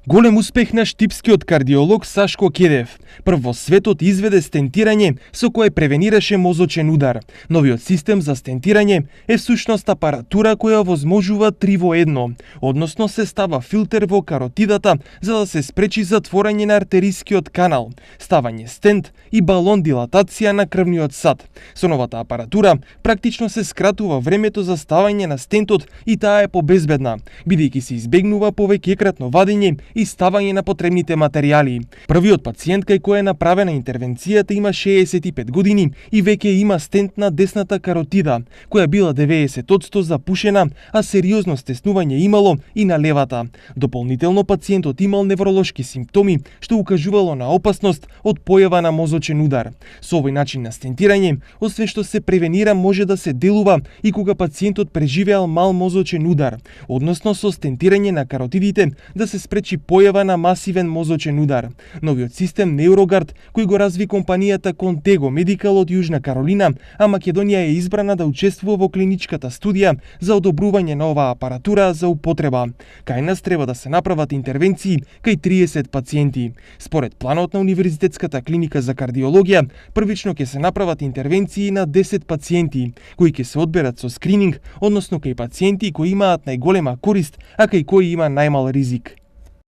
Голем успех на штипскиот кардиолог Сашко Кедев. Прв во светот изведе стентирање со кое превенираше мозочен удар. Новиот систем за стентирање е всушност апаратура која возможува 3 во 1, односно се става филтер во каротидата за да се спречи затворање на артерискиот канал, ставање стент и балон дилатација на крвниот сад. Со новата апаратура практично се скратува времето за ставање на стентот и таа е побезбедна, бидејќи се избегнува повеќекратно вадење и ставање на потребните материјали. Првиот пациент кај кој е направена интервенцијата има 65 години и веќе има стент на десната каротида, која била 90% запушена, а сериозно стеснување имало и на левата. Дополнително пациентот имал невролошки симптоми, што укажувало на опасност од појава на мозочен удар. Со овој начин на стентирање, освен што се превенира, може да се делува и кога пациентот преживеал мал мозочен удар, односно со стентирање на каротидите да се спречи појава на масивен мозочен удар. Новиот систем Neuroguard, кој го разви компанијата Contego Medical од Јужна Каролина, а Македонија е избрана да учествува во клиничката студија за одобрување на оваа апаратура за употреба. Кај нас треба да се направат интервенции кај 30 пациенти. Според планот на Универзитетската клиника за кардиологија, првично ќе се направат интервенции на 10 пациенти, кои ќе се одберат со скрининг, односно кај пациенти кои имаат најголема корист, а кај кои има најмал ризик.